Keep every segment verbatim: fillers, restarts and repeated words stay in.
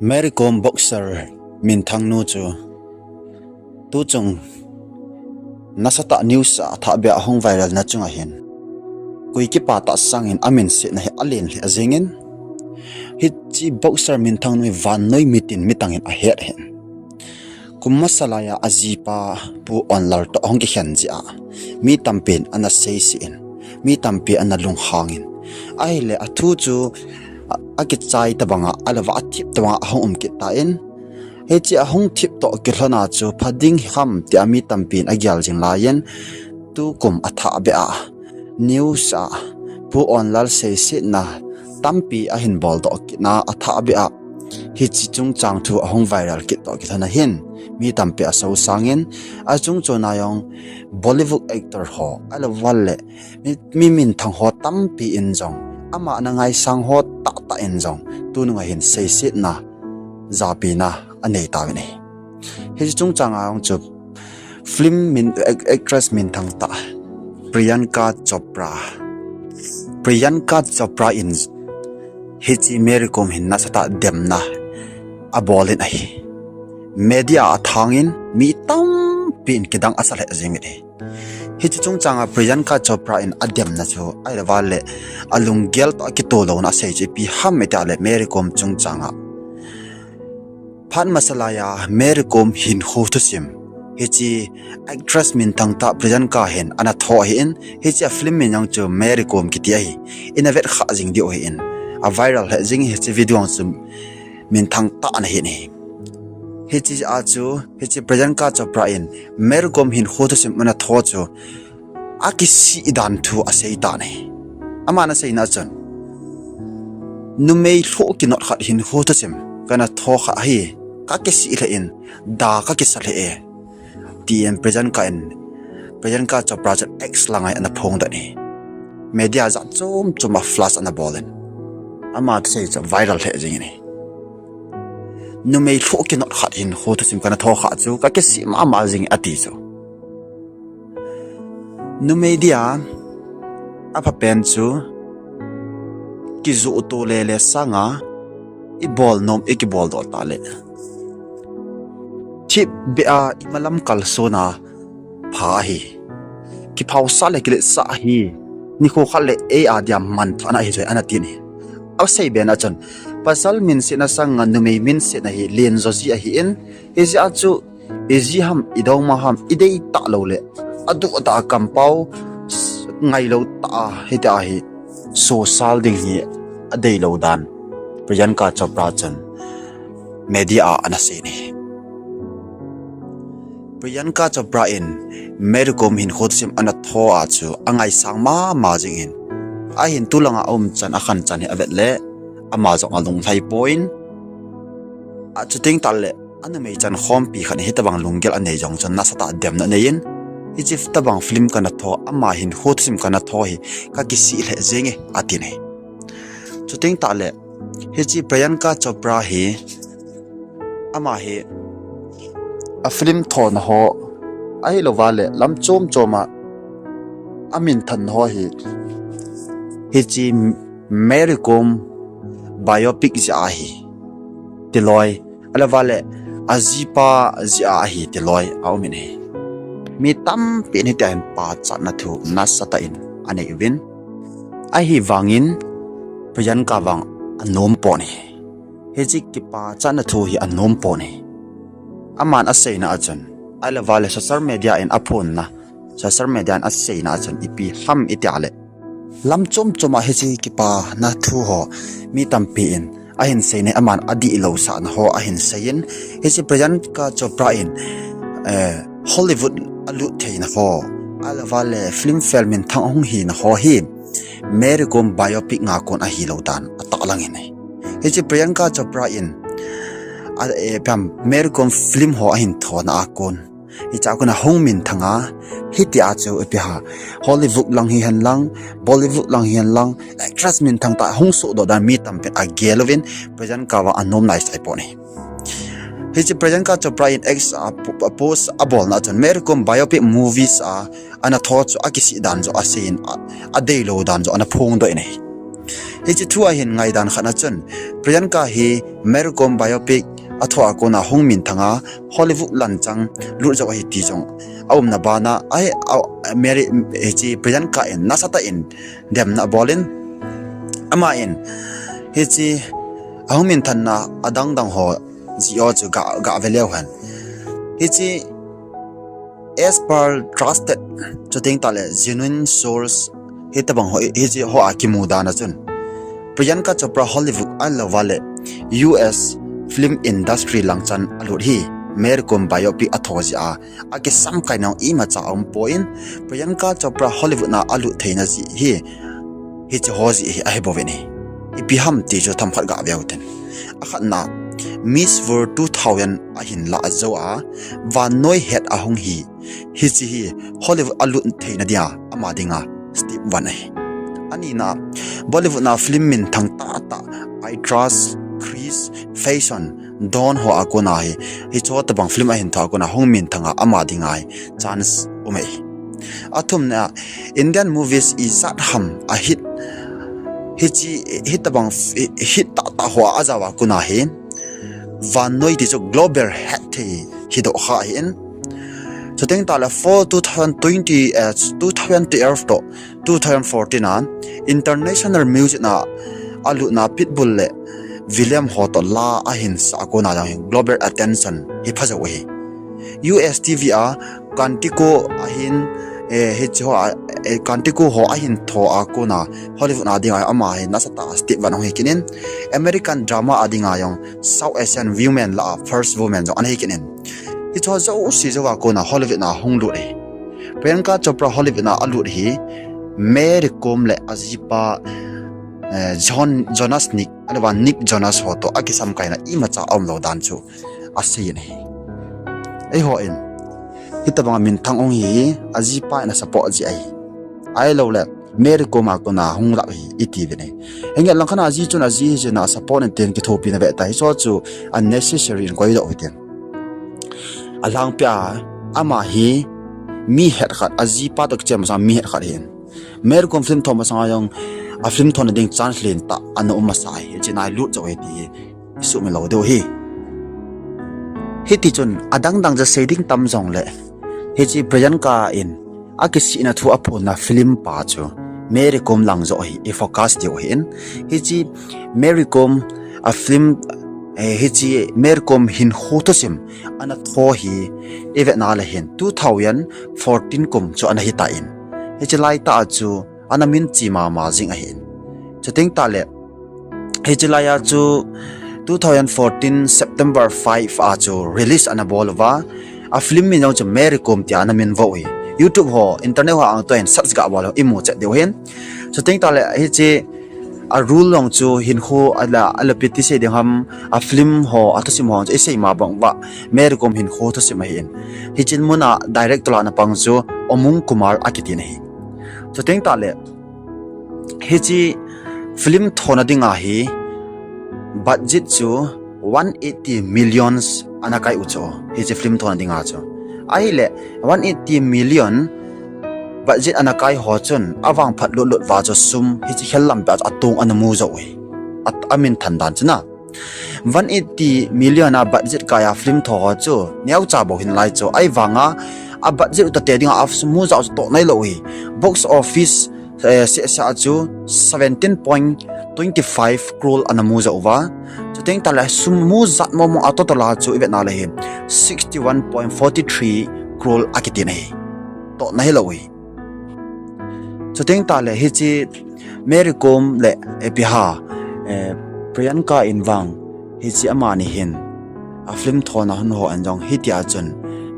Mary Kom boxer minthang nu chu tuchung nasatah news a athahbeh a ahung viral na chunga hin koi kipah tah sangin amin setna hi alen lheh jengin, hiche boxer minthang nu hi vannoi mitin mitangin ahet ahin. Kum masa laiya ajipa Pu Onlal toh ahung kikhen jeh a mi tampin ana seisih in, mi tampi ana lunghangin, ahile athu chu a, akichai tabanga, ahilouva athip tabanga ahung um kit tan, hiche ahung thip toh kilhona chu pha ding ham tia mi tampin agel jing laiyin, tukum athahbeh a news a Pu Onlal seisetna tampi ahin boldoh kitna athahbeh a hiche chungchang thu ahung viral kit toh kilhona hin mi tampi asosangin, achungchona jong Bollywood actor ho, ahilouva le mi, mi minthang ho tampi in jong, ama ana ngaisang ho tahtah in jong tununga hin seisetna, japina anei tauvin ahi. Hiche chungchanga jong chu film min, ac-, actress minthang tah Priyanka Chopra, Priyanka Chopra in hiche Mary Kom hin nasatah demna abolin ahi. Media athangin mi tampin kidang asa lheh jengin ahi. Hiche chungchanga Priyanka Chopra in ademna chu, ahilouva le alunggel toh akitoh louna asei chu ipi ham itile Mary Kom chungchanga phat masa laiya Mary Kom hinkho thusim hiche actress minthang tah Priyanka hin ana tho ahin, hiche a film min jong chu Mary Kom kiti ahi. Ina vet kha jing diu ahin, aviral lheh jengin hiche video jong chu minthang tah ana hin ahi. Hiche a chu, hiche Priyanka Chopra in Mary Kom hinkho thusim ana tho chu akisih dan thu asei tan ahi. Aman aseina chun, numei lhoh kinot khat hinkho thusim kana tho kha hi, kakisih lheh in, da kakisa lheh e, tin Priyanka in, Priyanka Chopra chun X langa ana phongdoh in ahi. Media jat chom choma flash ana bolin, ama thusei chu viral lheh jengin ahi. Numei lhoh kinot khat hinkho thusim kana tho kha chu kakisih mama jengin ati chu. Numei dia aphapen chu kijoh to lele sanga ibolnom, ikiboldoh tah le thipbeh a imalam kalsonna pha ahi. Kiphaosah le kiletsah ahi. Nikho khat le eia dia manthahna ahi chu ana tin ahi. Asei bena chun, pasal minsetna sanga numei minsetna hi lenjo ji ahin, hijeh a chu iji ham, idongma ham, idei talou le, aduh tah a kampao ngailou tah a hitia hi sosal ding hi adeilou dan Priyanka Chopra chun media a ana seiyin ahi. Priyanka Chopra in Mary Kom hinkho thusim ana tho a chu angaisang mama jengin, ahin tulanga aumchan akhanchan hi avet le ama jong alunglhai poi. Achuteng tahle anumei chankhompi khat in hitobang lunggel anei jong chun nasatah demna aneiyin, hiche tobang film kana tho, ama hinkho thusim kana tho hi kakisih lheh jenge atin ahi. Chuteng tahle hiche Priyanka Chopra hi ama hi a film thona ho ahilouva le lam chom choma aminthanna ho hi hiche Mary Kom biopic jeh ahi tiloi, ahilouva le ajipa jeh ahi tiloi aumin ahi. Mi tampin hitia hin pachatna thu nasatah in anei uvin, ahivangin Priyanka vang anom pon ahi. Hiche kipachatna thu hi anom pon ahi. Aman aseina a chun, ahilouva le social media in aphonna, social media in aseina a chun ipi ham itia le, lam chom choma hiche kipana thu ho mi tampin ahin seiyin, aman adihlousahna ho ahin seiyin, hiche Priyanka Chopra in Hollywood alut theina ho, ahilouva le filmfare minthang ahung hina ho hi Mary Kom biopic nga kon ahilou dan atahlangin ahi. Hiche Priyanka Chopra in a, eh, ipi ham, Mary Kom film ho ahin thona a kon, hichea kon ahung minthanga, hitia chu ipi ham, Hollywood lang hihen lang, Bollywood lang hihen lang, actress minthang tah hung sohdoh dan mi tampin agel uvin, Priyanka vang anom naisai pon ahi. Hiche Priyanka Chopra in X a post abolna chun Mary Kom biopic movies a ana tho chu akisih dan joh aseiyin, adeilou dan joh ana phongdoh in ahi. Hiche thu a hin ngaidan khat na chun, Priyanka hi Mary Kom biopic a tho a kona hung minthang a Hollywood lanchang lut jou ahi ti jong aumna bana, ahi, a, Mary, hiche Priyanka in nasatah in demna abol in, ama in hiche ahung minthanna adang dang ho jih ho chu ga, ga ve leu hen. Hiche as per trusted, chuteng tale genuine source, hitobang ho, hiche ho a kimu dan a chun, Priyanka Chopra Hollywood ahilouva le U S film industry langchan alut hi Mary Kom biopic a tho jeh a, akisam kaina imacha aumpoi, Priyanka Chopra Hollywood na alut theina jeh hi, hiche ho jeh hi ahi bouvin ahi. Ipi ham ti chu themkhat ga ve u hitin. Akhatna, Miss World two thousand ahin lah jou a, vannoi het ahung hi, hiche hi Hollywood alut theina dia ama dinga step one ahi. Anina, Bollywood na film minthang tahtah, I Trust, Krrish, Fashion, Don ho a kona hi, hiche tobang film ahin tho a kona hung minthang a ama dinga hi chance um ahi. Athumna, Indian movies ijat ham a hit, hiche, hitobang f-, hit tahtah ho a ajao a kona hi, vannoi ti chu global het thei hidoh kha ahin. Chuteng tale for two thousand twenty, eh, two thousand twelve toh two thousand fourteen a international music na alutna Pitbull le William ho toh la ahin sah a kona jong hi global attention hi pha jou ahi. U S T V a Quantico ahin, eh, hiche ho a, eh, Quantico ho ahin tho a kona Hollywood na dinga ama hi nasatah a step one ahung hi kit in, American drama a dinga jong South Asian women lah a first woman jong ana hi kit in. Hiche ho jouse jou a kona Hollywood na hung lut ahi. Priyanka Chopra Hollywood na alut hi Mary Kom le ajipa, eh, John, Jonas Nick, ahilouva Nick Jonas ho toh akisam kaina imacha aumlou dan chu asei in ahi. Eihon hitobanga minthang ahung hi, ajipa in asupport jeh ahi. Ahiloule Mary Kom a kona hung lah hi iti uvin ahi. Hinge langkhat a aji chun aji hijeh in asupport in tin kithopina ve ta, hiche chu unnecessary in koi doh u hitin. Alangpia, ama hi mi het khat, ajipa toh kichen masang mi het khat ahin. Mary Kom film tho masang a jong, a film thona ding chance lentah ana um masa ahi, hiche nai lut jou ahi ti hi isuhmil lou diu ahi. Hitichun adang dang chu sei ding tam jongle, hiche Priyanka in akisihna thu aphonna film pa chu Mary Kom lang joh hi i focus diu ahin. Hiche Mary Kom a film, eh, hiche Mary Kom hinkho thusim ana tho hi ivet na le hin two thousand fourteen kum chu ana hitan, hiche laitah a chu ana minche mama jing ahin. Chuteng tale, hiche laiya chu two thousand fourteen September five a chu release ana bol uva, a film min jong chu Mary Kom tia ana minvo u hi. YouTube ho, internet ho a toh hin search ga bol u imu chet diu ahin. Chuteng tale hiche a role jong chu hinkho ala, ala ipi ti sei ding ham, a film ho, a thusim ho chu isei ma bang uva Mary Kom hinkho thusim ahin. Hiche muna director lah a ana pang chu Omung Kumar akitin ahi. Chuteng tale, hiche film thona dinga hi budget chu one eighty millions ana kai u chu, hiche film thona dinga chu. Ahile one eighty million budget ana kai ho chun avangphat lut lut uva chu sum hiche khel lampia chu atong ana mu jou u hi. At, amin than dan chu na. One eighty million a budget kai a film tho ho chu neocha bou hinlai chu, ahivanga a budget u tate dinga a sum mu jat chu toh nailou u hi. Box office, eh, sehseh a chu seventeen point twenty five crore ana mu jou uva. Chuteng tale sum mu jat mong mong a total a chu ivet na le hin sixty one point forty three crore akitin ahi. Tohna hilou u hi. Chuteng tale hiche Mary Kom le ipi ham, eh, Priyanka in vang hiche amani hin a film thona hun ho a jong hitia chun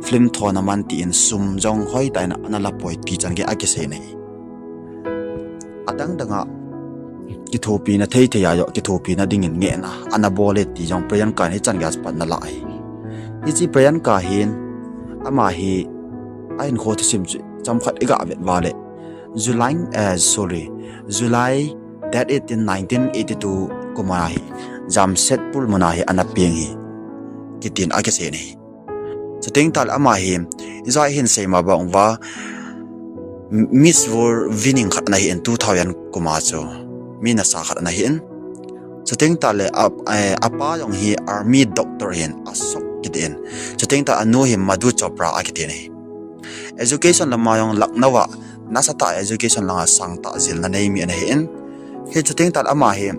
film thona man tin sum jong hoitah in ana lapoi ti chan gei akisei in ahi. Adang dang a kithopina thei thei a jong kithopina dingin ngehna ana bol e ti jong Priyanka in hichan gei a chu pan ana la ahi. Hiche Priyanka hin ama hi a hinkho thusim chu chomkhat iga vet uva le July, eh, sorry, July date eighteen, nineteen eighty-two kum a hi Jamshedpur muna hi ana peng hi kitin akisei in ahi. Chuteng tale ama hi ijat hin sei ma bang uva Miss World winning khat ana hin two thousand kum a chu. mi nasa khat ana hin. Chuteng tahle a, eh, apa jong hi army doctor hin, Ashok kiti in. Chuteng tah anu hi Madhu Chopra akiti in ahi. Education lama jong Lucknow a nasatah education langa sangtah jilna nei mi ana hin. Hichu teng tah ama hi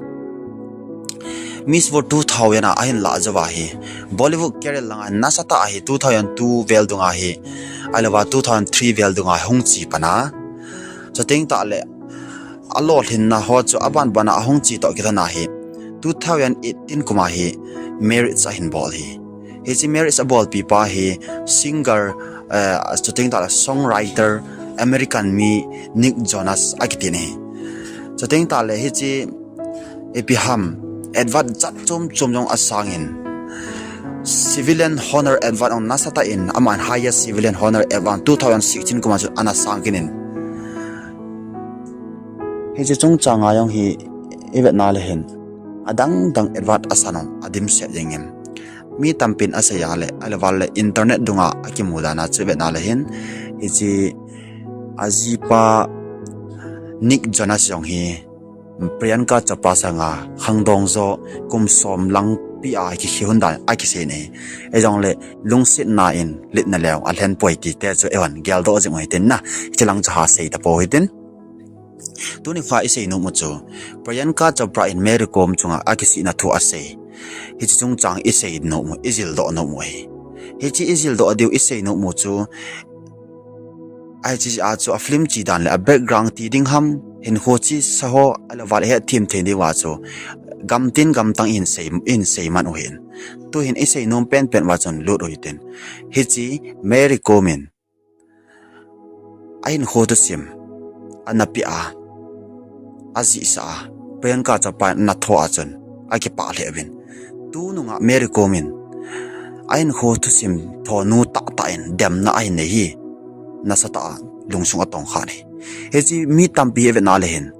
Miss World two thousand a ahin lah jouva hi Bollywood career langa nasatah hi two thousand two vel dunga hi, ahilouva two thousand three vel dunga hung che pan a. Chuteng tahle alolhinna ho chu aban ban a ahung che toh kilhon a hi two thousand eighteen kum a hi marriage ahin bol hi. Hiche marriage abolpi pa hi singer, eh, chuteng tahle songwriter American mi Nick Jonas akiti in ahi. Chuteng tahle hiche ipi ham advert jat chom chom jong asang in, civilian honor advert jong nasatah in, aman highest civilian honor advert two thousand sixteen kum a chu ana sang kit in. Hiche chungchang a jong hi ivet na le hin adang dang advert asan jong adimset jeng in. Mi tampin asei a le, ahilouva le internet dunga akimu dan a chu ivet na le hin, hiche ajipa Nick Jonas jong hi Priyanka Chopra sanga khangdong jo kum som langpi a kikhen dan akisei in ahi. Hijongle lungsetna in litna leu alhen poi ti te chu eihon geldoh jing u hitin na. Hiche lang chu ha sei tapou hitin. Tuni kha isei nom u chu Priyanka Chopra in Mary Kom chunga akisihna thu asei. Hiche chungchang isei nom u, ijildoh nom u ahi. Hiche ijildoh diu isei nom u chu ahi, hiche a chu a film che dan le a background ti ding ham, hinkho chesa ho, ahilouva le hetthem thei diuva chu gamtin gamtang ihin sei, ihin sei man u hin. Tuhin isei nom penpen uva chun lut u hitin. Hiche Mary Kom in ahinkho thusim ana peh a, ajihsah a, Priyanka Chopra in ana tho a chun akipah lheh uvin. Tunung a Mary Kom in ahinkho thusim thonu tahtah in demna ahin nei hi nasatah a lungsung atong kha ahi. Hiche mi tampi hi ivet na le hin,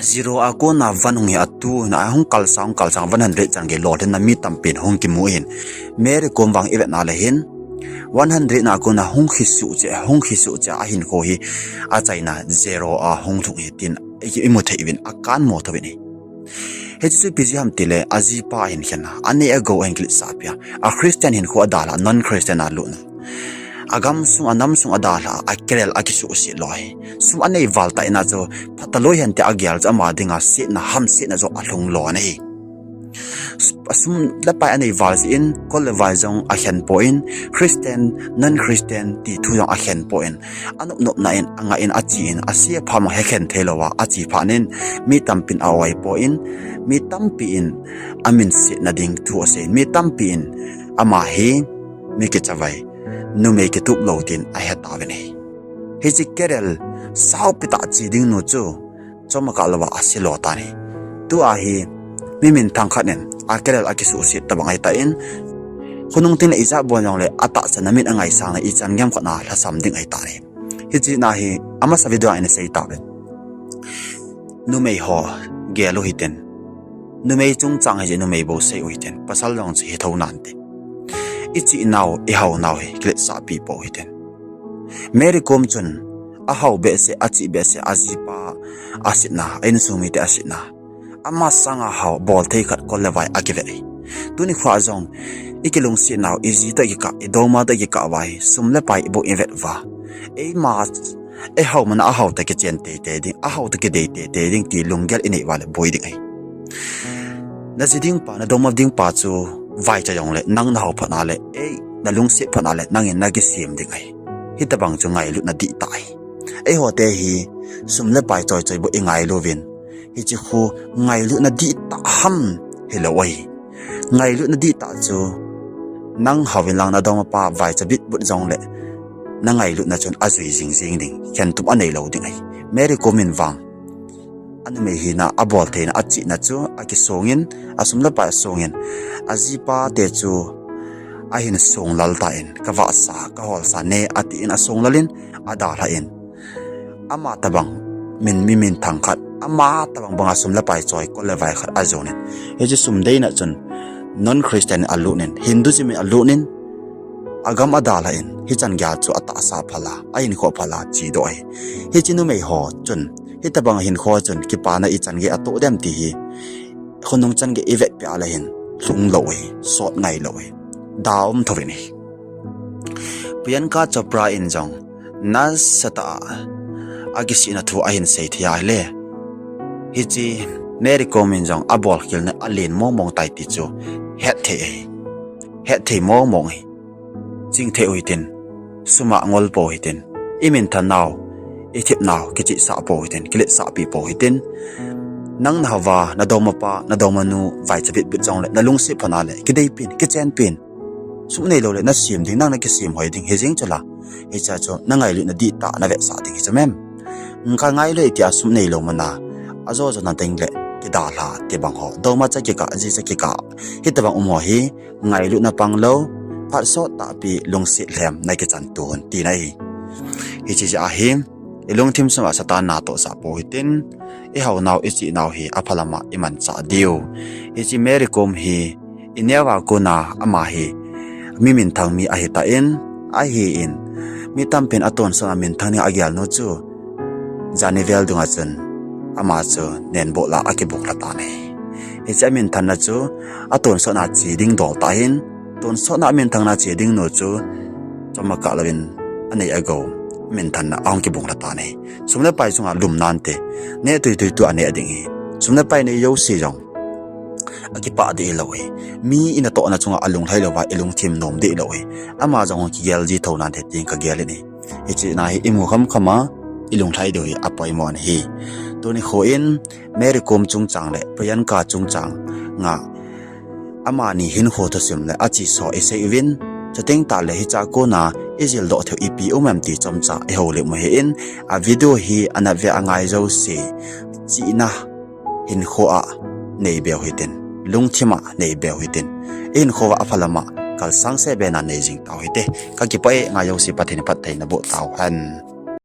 zero a kona one hung hi a two hina ahung kalsang, hung kalsang one hundred chan gei lolhinna mi tampin hung kimu ahin. Mary Kom vang ivet na le hin one hundred na kona hung kisuh cheh, hung kisuh cheh a ahinkho hi achaina zero a hung lhung hi tin imu thei uvin, akanmo thou uvin ahi. Hiche chu ipi jeh ham tile ajipa ahin khen a, anei agou ahin kiletsahpi a, a Christian hinkho adalha, non-Christian a lutna, agamsung anamsung adalha, a career akisuhset lou ahi. Sum anei val tah in a chu phatalou hen tia agel chu ama dinga setna, hamsetna joh alhung lou ahi. Sum le pai anei val jeh in kol le vai jong akhen poi, Christian, non-Christian ti thu jong akhen poi. Anop nopna in, angah in, ache in, ase phat ma hekhen theilouva ache phat in mi tampin a-oi poi, mi tampi in aminsetna ding thu asei in, mi tampi in ama hi mi kichavai, numei kitup lou tin ahe tauvin ahi. Hiche career saopi tah che ding nu chu chomkhat louva ase lou tan ahi. Tua hi mi minthang khat in a career akisuhset tobang ahitan, khonung tin le ijat bol jongle atahsan a min angaisang le ichan gei khat na lhasam ding ahitan ahi. Hiche na hi amasa video a ina sei tauvin. Numei ho gel u hitin. Numei chungchang hijeh numei bou sei u hitin. Pasal jong chu hithou nante. Iche nau, ihao nau hi kiletsahpi pou hitin. Mary Kom chun ahao behseh, ache behseh, ajipa asetna, a insung mite asetna, ama sanga hao bol thei khat kol le vai akivet ahi. Tuni kho jong ikilungset nau, iji toh ikikah, idongma toh ikikah uva hi sum le pai ibol ivet uva, eima, eihao mana ahao toh kichen teitei ding, ahao toh kidei teitei ding ti lunggel inei uva le boi ding ahi. Naji ding pa, nadongma ding pa chu vaicha jongle nang nahao phat na le, ei, nalungset phat na le nangin nakisem ding ahi. Hitobang chu ngailutna dihtah ahi. Eiho te hi sum le pai choi choi bou ingailu uvin, hiche khu ngailutna dihtah ham hilou ahi. Ngailutna dihtah chu nang hao vin lang nadongma pa vaicha bitbut jongle nangailutna chun ajui jingjing ding, khentup aneilou ding ahi. Mary Kom in vang anumei hina, abol theina, achena chu akisongin, asum le pai asongin, ajipa te chu ahin song lal tan, kavahsa, kaholsa ne atin asong lalin, adalhan, ama tobang min, mi minthang khat, ama tobang banga sum le pai choi kol le vai khat ajonin, hiche sum deina chun non-Christian in alutnin, Hinduism in alutnin, agam adalhan, hichan geiya chu atahsa phal a, ahinkho phal a chedoh ahi. Hiche numei ho chun Hitobang hinkho chun kipana ichan gei atoh dem ti hi khonung chan gei ivetpi a le hin lhung lou hi, sot ngai lou hi, da um thouvin hi. Priyanka Chopra in jong nasatah a akisihna thu ahin sei thei a ahile, hiche Mary Kom in jong abolkhelna alen mong mong tai ti chu hetthei ahi. Hetthei mong mong hi. Chingthei u hitin, sum a ngol pou hitin, iminthannau, ithepnau kichihsah pou hitin, kiletsahpeh pou hitin. Nang nahaova, nadongmapa, nadongmanu vaicha bitbit jongle nalungset phat a le kideipen, kichenpen. Sum neilou le nasem ding, nang nakisem hoi ding hijeng chula, hichea chu nangailutna dihtah navetsah ding hi chu mem. Kangailut tia sum neilou mana ajo jona ding le kidalha ti bang ho, dongmacha kikah, jicha kikah, hitobang um ho hi ngailutna panglou, phat sottahpi lungset lhem nakichan tu hon tina ahi. Hiche jeh a hi ilungthim sunga Satan natohsah pou hitin, ihaonau, ichehnau hi aphalama imanchah diu. Hiche Mary Kom hi ineo a kona ama hi mi minthang mi ahitan, ahin mi tampin atonsot a minthang ding agelnu chu jani vel dunga chun ama chu nenbol a akibung lha tan ahi. Hiche aminthanna chu atonsot a che ding dol tah ahin, tonsot a aminthang a che dingnu chu chomkhat louvin anei agou minthanna ahung kibung lha tan ahi. Sum le pai chunga lum nante, neh tuitui tua neh ding hi. Sum le pai nei jouse jong akipah deh lou hi. Mi inatohna chunga alunglhai louva ilungthim nom deh lou hi. Ama jong hung kigel ji thou nante tin kagel in ahi. Hiche na hi imu khamkham a ilunglhai diu hi apoimo ahi. Tuni kho in Mary Kom chungchang le Priyanka chungchang a amani hinkho thusim le acheso isei uvin, chuteng tahle hichea kona ijildoh theiu ipi um em ti chomcha ihoulim u ahin, a video hi ana ve angai jouse chihna hinkho a neibeu hitin, lungthim a neibeu hitin, ihinkho a aphalama kalsang sehbehna nei jing tau hite. Kakipah e, ngai jouse Pathen in phattheina boh tauhen.